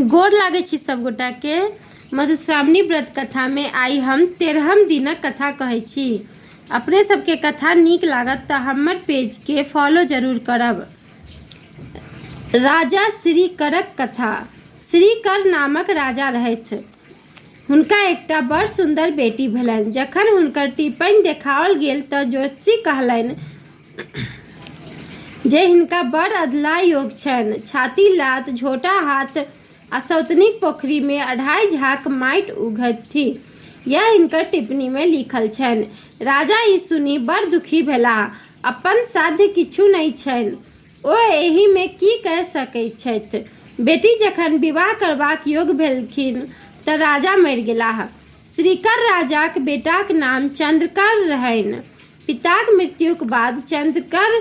गोर लागै छी सभगोटाके। मधुश्रावणी व्रत कथामे आइ हम 13म दिनक कथा कहै छी। अपने सभके कथा नीक लागत तऽ हमर पेजके फॉलो जरूर करब। राजा श्रीकरक कथा। श्रीकर नामक राजा रहथि। हुनका एकटा बड़ सुन्दर बेटी भेलनि। जखन हुनकर टिप्पणी देखाओल गेल तऽ ज्योतिषी कहलनि जे हिनका बड़ अधलाह योग छनि। छाती लात, झोंटा हाथ आ सौतनीक पोखरिमे अढ़ाइ झाँक माटि उघथि। यैह हिनकर टिप्पणीमे लिखल छनि। राजा ई सुनि बड़ दुखी भेलाह। अपन साध्य किछु नहि छनि। ओ एहिमे की कए सकैत छथि? बेटी जखन विवाह करबाक योग्य भेलखिन तँ राजा मरि गेलाह। श्रीकर राजाक बेटाक नाम चन्द्रकर रहनि। पिताक मृत्युक बाद चन्द्रकर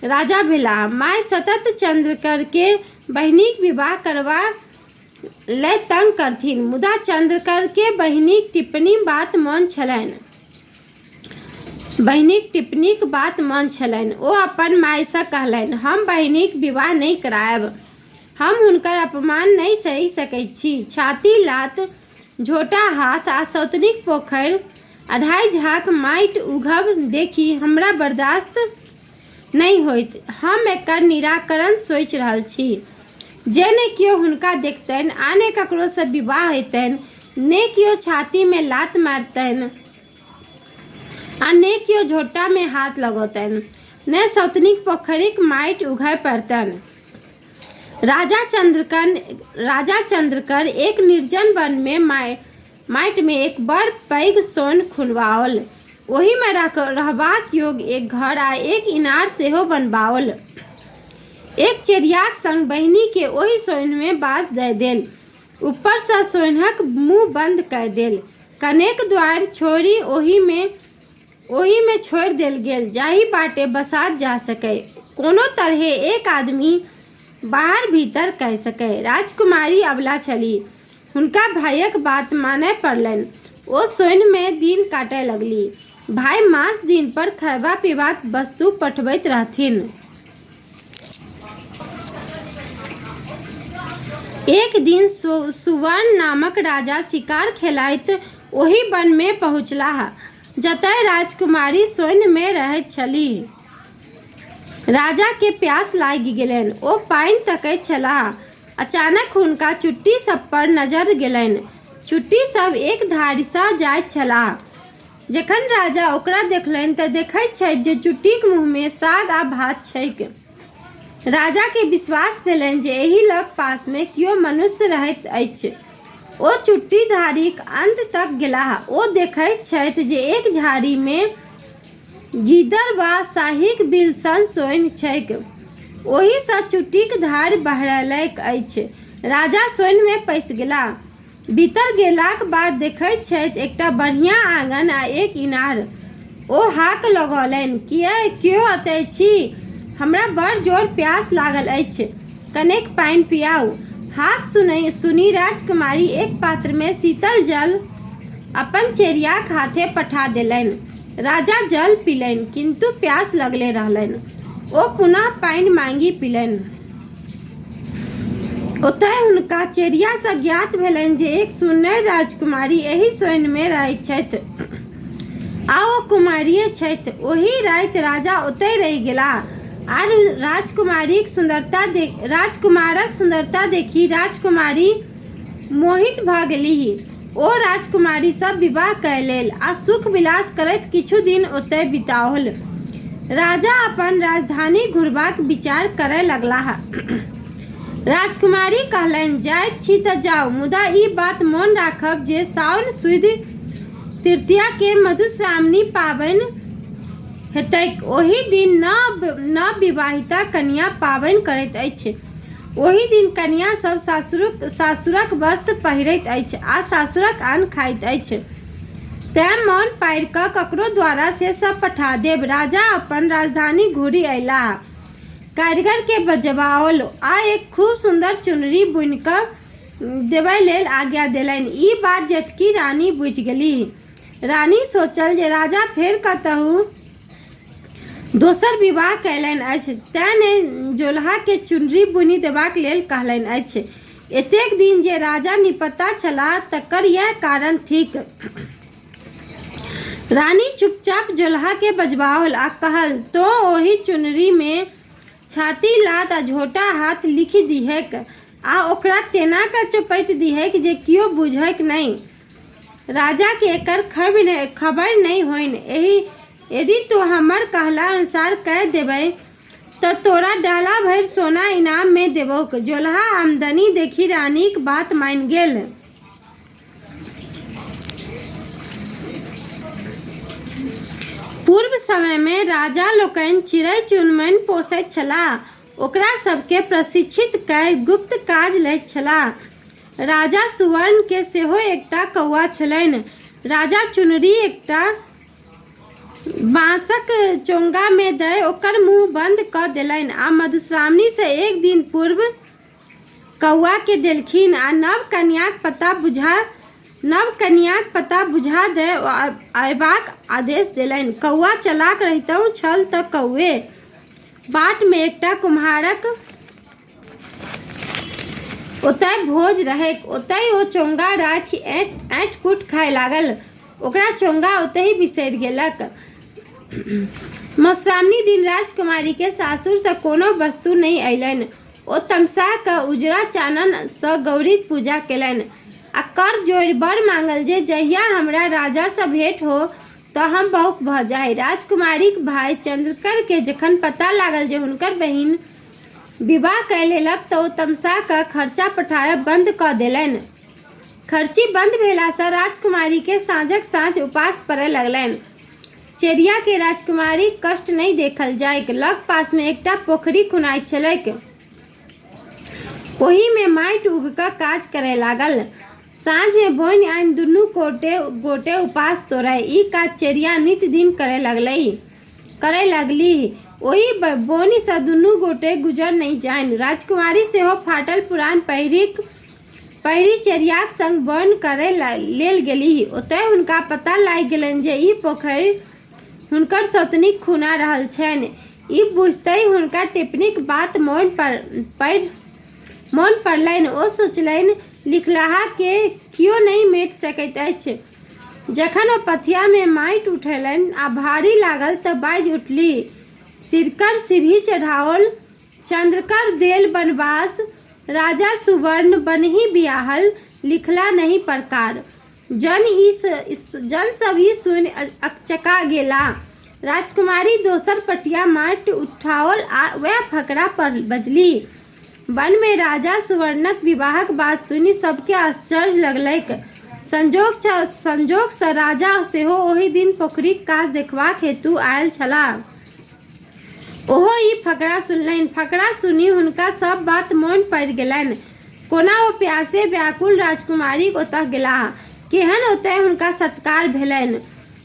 राजा भेलाह। माय सतत चन्द्रकरकेँ बहिनिक विवाह करबा लए तंग करथिन। मुदा चन्द्रकरकेँ बहिनिक टिप्पणी बात मोन छलनि। बहिनिक टिप्पणीक बात मन छलनि। ओ अपन मायसँ कहलनि, हम बहिनिक विवाह नहि करायब। हम हुनकर अपमान नहि सहि सकैत छी। छाती लात, झोंटा हाथ आ सौतनीक पोखरि अढ़ाइ झाँक माटि उघब देखि हमरा बर्दाश्त नहि होइत। हम एकर निराकरण सोचि रहल छी जे ने केओ हुनका देखतनि आ ने ककरोसँ विवाह हेतनि, ने केओ छातीमे लात मारतनि आ ने केओ झोंटामे हाथ लगौतनि, ने सौतनीक पोखरिक माटि उघय पड़तनि। राजा चन्द्रकन राजा चन्द्रकर एक निर्जन वनमे माटिमे एक बड़ पैघ सोन खुनबाओल। ओहिमे रहबाक योग्य एक घर आ एक इनार सेहो बनबाओल। एक चेरियाक संग बहिनीकेँ ओहि सोन्हमे बास दए देल। ऊपरसँ सोन्हक मुँह बन्द कए देल। कनेक द्वारि छोड़ि ओहिमे छोड़ि देल गेल जाहि बाटे बसात जा सकय। कोनो तरहेँ एक आदमी बाहर-भीतर कए सकय। राजकुमारी अबला छलीह। हुनका भाइक बात मानय पड़लनि। ओ सोन्हिमे दिन काटय लगलीह। भाइ मास दिन पर खयबा-पीबाक वस्तु पठबैत रहथिन। एक दिन सुवर्ण नामक राजा शिकार खेलाइत ओहि वनमे पहुँचलाह जतय राजकुमारी सोन्हिमे रहैत छलीह। राजाकेँ प्यास लागि गेलनि। ओ पानि तकैत छलाह। अचानक हुनका चुट्टी सभ पर नजरि गेलनि। चुट्टी सभ एक धारीसँ जाइत छलाह। जखन राजा ओकरा देखलनि तँ देखैत छथि जे चुट्टीक मुँहमे साग आ भात छैक। राजाकेँ विश्वास भेलनि जे एहि लग-पासमे कियो मनुष्य रहैत अछि। ओ चुट्टी धारीक अन्त तक गेलाह। ओ देखैत छथि जे एक झाड़ीमे गीदड़ वा साहीक बिल सन सोन्हि छैक। ओहिसँ चुट्टीक धार बहरयलैक अछि। राजा सोन्हिमे पैसि गेलाह। भीतर गेलाक बाद देखैत छथि एकटा बढ़िया आँगन आ एक इनार। ओ हाक लगौलनि, किए, क्यो एतय छी? हमरा बड़ जोर प्यास लागल अछि। कनेक पानि पिआउ। हाक सुनि राजकुमारी एक पात्रमे शीतल जल अपन चेरियाक हाथे पठा देलनि। राजा जल पीलनि, किन्तु प्यास लगले रहलनि। ओ पुनः पानि माँगि पीलनि। ओतय हुनका चेरियासँ ज्ञात भेलनि जे एक सुन्नरि राजकुमारी एहि सोन्हिमे रहैत छथि आ ओ कुमारिए छथि। ओहि राति राजा ओतहि रहि गेलाह आ राजकुमारक सुन्दरता देखि राजकुमारी मोहित भऽ गेलीह। ओ राजकुमारीसँ विवाह कए लेल आ सुख-विलास करैत किछु दिन ओतय बिताओल। राजा अपन राजधानी घुरबाक विचार करय लगलाह। राजकुमारी कहलनि, जाइत छी तँ जाउ, मुदा ई बात मोन राखब जे साओन सुदि तृतीयाकेँ मधुश्रावणी पाबनि हेतैक। ओहि दिन नवविवाहिता कनियाँ पाबनि करैत अछि। ओहि दिन कनियाँ सभ सासुरक वस्त्र पहिरैत अछि आ सासुरक अन्न खाइत अछि। तेँ मोन पाड़ि कऽ ककरो द्वारा से सभ पठा देब। राजा अपन राजधानी घुरि अयलाह। कारीगरकेँ बजबाओल आ एक खूब सुन्दर चुनरी बुनि कऽ देबय लेल आज्ञा देलनि। ई बात जेठकी रानी बुझि गेलीह। रानी सोचल जे राजा फेर कतहु दोसर विवाह कयलनि अछि, तेँ ने जोलहाकेँ चुनरी बुनि देबाक लेल कहलनि अछि। एतेक दिन जे राजा निपत्ता छलाह तकर यैह कारण थिक। रानी चुपचाप जोलहा केँ बजबाओल आ कहल, तोँ ओहि चुनरी मे छाती लात आ झोंटा हाथ लिखि दिहैक आ ओकरा तेना क चोपैत दिहैक जे कियो बुझैक नहि। राजा केँ एकर खबरि नहि होइन। यदि तोँ हमर कहला अनुसार कए देबेँ तँ तोरा डाला भरि सोना इनाम मे देबौक। जोलहा आमदनी देखि रानीक बात मानि गेल। पूर्व समय मे राजा लोकनि चिड़ै-चुनमुनी पोसैत छलाह। ओकरा सभ केँ प्रशिक्षित कय गुप्त काज लैत छलाह। राजा सुवर्ण केँ सेहो एकटा कौआ छलनि। राजा चुनरी एकटा बाँसक चोंगा मे दय ओकर मुँह बंद क देलनि आ मधुश्रावणी सँ एक दिन पूर्व कौआ केँ देलखिन आ नव कनियाँक पता बुझा दय अयबाक आदेश देलनि। कौआ चलाक रहितहुँ छल तँ कौए। बाट मे एकटा कुम्हारक ओतय भोज रहैक। ओतहि ओ चोंगा राखि ऐंठ-कूठ खाय लागल। ओकरा चोंगा ओतहि बिसरि गेलैक। मधुश्रावणी दिन राजकुमारी के सासुर सँ कोनो वस्तु नहि अयलनि। ओ तमसा क उजरा चानन सँ गौरीक पूजा केलनि आ कर जोड़ि वर माँगल जे जहिया हमरा राजा सँ भेंट हो तँ हम बौक भ जाइ। राजकुमारीक भाय चन्द्रकर केँ जखन पता लागल जे हुनकर बहिन विवाह कए लेलक तँ ओ तमसा क खर्चा पठायब बन्द क देलनि। खर्ची बन्द भेला सँ राजकुमारी केँ साँझक साँझ उपास पड़य लगलनि। चेरिया केँ राजकुमारीक कष्ट नहि देखल जाइक। लग-पास मे एकटा पोखरि खुनाइत छलैक। ओही मे माटि उघि क काज करय लागल। साँझ मे बोनि आनि दुनू गोटे उपास तोड़य। ई काज चेरिया नित दिन करय लगलीह। ओहि बोनि सँ दुनू गोटेक गुजर नहि जाइन। राजकुमारी सेहो फाटल-पुरान पहिरि चेरियाक संग बोनि करय लेल गेलीह। ओतय हुनका पता लागि गेलनि जे ई पोखरि हुनकर सौतिनिक खुना रहल छनि। ई बुझितहि हुनका टिपनिक बात मोन पड़लनि। ओ सोचलनि, लिखलाहा केँ कियो नहि मेटि सकैत अछि। जखन ओ पथिया मे माटि उठौलनि आ भारी लागल तँ बाजि उठलीह, सिरकर सिरही चढ़ाओल, चन्द्रकर देल बनबास, राजा सुबर्ण बनहि बिआहल, लिखला नहि परकार। जन सभ ई सुनि अकचका गेलाह। राजकुमारी दोसर पटिया माटि उठाओल आ वैह फकरा बजलीह। वन मे राजा सुवर्णक विवाहक बात सुनि सभ केँ आश्चर्य लगलैक। संयोग सँ राजा सेहो ओहि दिन पोखरिक काज देखबाक हेतु आयल छलाह। ओहो ई फकरा सुनलनि। फकरा सुनि हुनका सभ बात मोन पड़ि गेलनि। कोना ओ प्यासे व्याकुल राजकुमारीक ओतय गेलाह। केहन ओतय हुनका सत्कार भेलनि।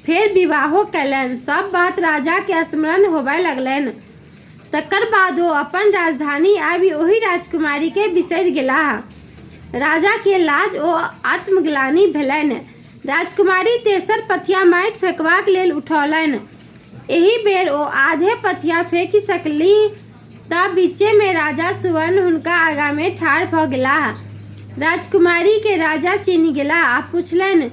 फेर विवाहो कयलनि। सभ बात राजा केँ स्मरण होबय लगलनि। तकर बाद ओ अपन राजधानी आबि ओहि राजकुमारी केँ बिसरि गेलाह। राजा केँ लाज ओ आत्मग्लानि भेलनि। राजकुमारी तेसर पथिया माटि फेकबाक लेल उठौलनि। एहि बेर ओ आधे पथिया फेकि सकलीह ता बीचे मे राजा सुवर्ण हुनका आगाँ मे ठाढ़ भ गेलाह। राजकुमारी केँ राजा चिन्हि गेलाह आ पुछलनि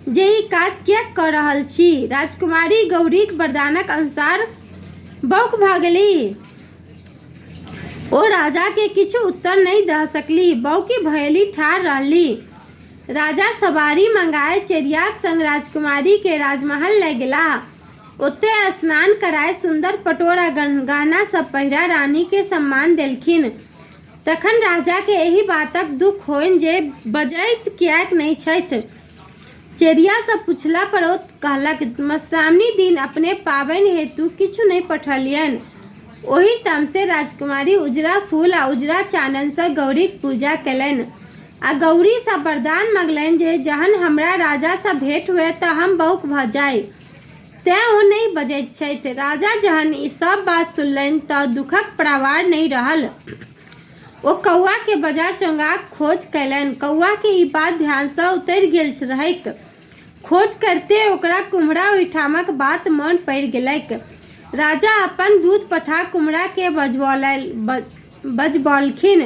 जे ई काज किएक क रहल छी? राजकुमारी गौरीक वरदानक अनुसार बौक भ गेलीह। ओ राजा केँ किछु उत्तर नहि द सकलीह। बौकी भयली ठाढ़ रहलीह। राजा सवारी मंगाय चेरियाक संग राजकुमारी केँ राजमहल लय गेलाह। ओतय स्नान कराय सुन्दर पटोर आ गहना सब पहिरा रानी केँ सम्मान देलखिन। तखन राजा केँ एहि बातक दुख होइन जे बजैत किएक नहि छथि। चेरिया सँ पुछला पर ओ कहलक, मधुश्रावणी दिन अपने पाबनि हेतु किछु नहि पठौलियनि। ओही तामसे राजकुमारी उजरा फूल आ उजरा चानन सँ गौरीक पूजा कयलनि आ गौरी सँ वरदान मँगलनि जे जहन हमरा राजा सँ भेंट हुअय तँ हम बौक भ जाइ। तेँ ओ नहि बजैत छथि। राजा जहन ई सभ बात सुनलनि तँ दुखक पारावार नहि रहल। ओ कौआ केँ बजा चोंगाक खोज कयलनि। कौआ केँ ई बात ध्यान सँ उतरि गेल रहैक। खोज करिते ओकरा कुम्हरा ओहिठामक बात मोन पड़ि गेलैक। राजा अपन दूत पठा कुम्हरा केँ बजबौलखिन।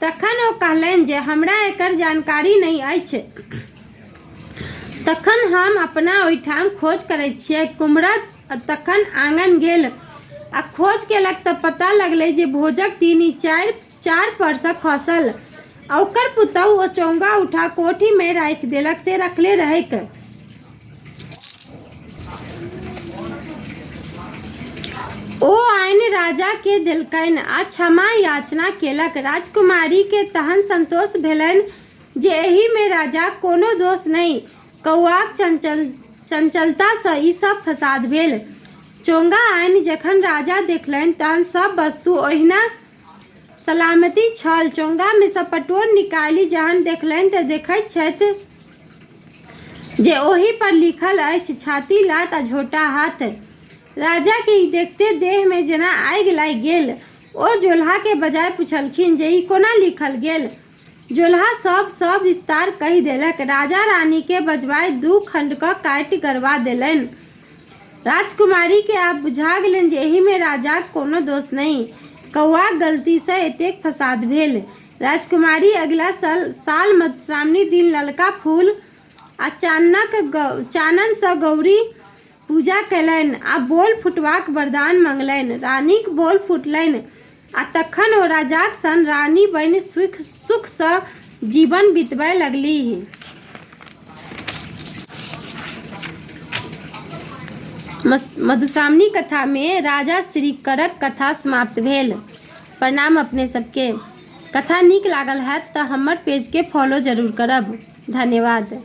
तखन ओ कहलनि जे हमरा एकर जानकारी नहि अछि। तखन हम अपना ओहिठाम खोज करैत छियैक। कुम्हरा तखन आङन गेल आ खोज केलक तऽ पता लगलै जे भोजक दिन ई चार परसँ खसल आ ओकर पुतहु ओ चोंगा उठा कोठीमे राखि देलक से रखले रहैक। ओ आनि राजाकेँ देलकनि आ क्षमा याचना केलक। राजकुमारीकेँ तहन संतोष भेलनि जे एहिमे राजाक कोनो दोष नहि। कौआक चंचलतासँ ई सभ फसाद भेल। चोंगा आनि जखन राजा देखलनि तहन सभ वस्तु ओहिना सलामति छल। चोंगामेसँ पटोर निकालि जहन देखलनि तँ देखैत छथि जे ओहि पर लिखल अछि छाती लात आ झोंटा हाथ। राजाकेँ ई देखिते देहमे जेना आगि लागि गेल। ओ जोलहाकेँ बजाय पुछलखिन जे ई कोना लिखल गेल? जोलहा सभ सभ विस्तार कहि देलक। राजा रानीकेँ बजबाय दू खण्ड कऽ काटि गड़बा देलनि। राजकुमारीकेँ आब बुझा गेलनि जे एहिमे राजाक कोनो दोष नहि। कौआक गलतीसँ एतेक फसाद भेल। राजकुमारी अगिला साल मधुश्रावणी दिन ललका फूल आ चाननसँ गौरी पूजा कयलनि आ बोल फुटबाक वरदान मँगलनि। रानीक बोल फुटलनि आ तखन ओ राजाक संग रानी बनि सुखसँ जीवन बितबय लगलीह। मधुश्रावणी कथामे राजा श्रीकरक कथा समाप्त भेल। प्रणाम अपने सबके। कथा नीक लागल हैत तऽ हमर पेजके फॉलो जरूर करब। धन्यवाद।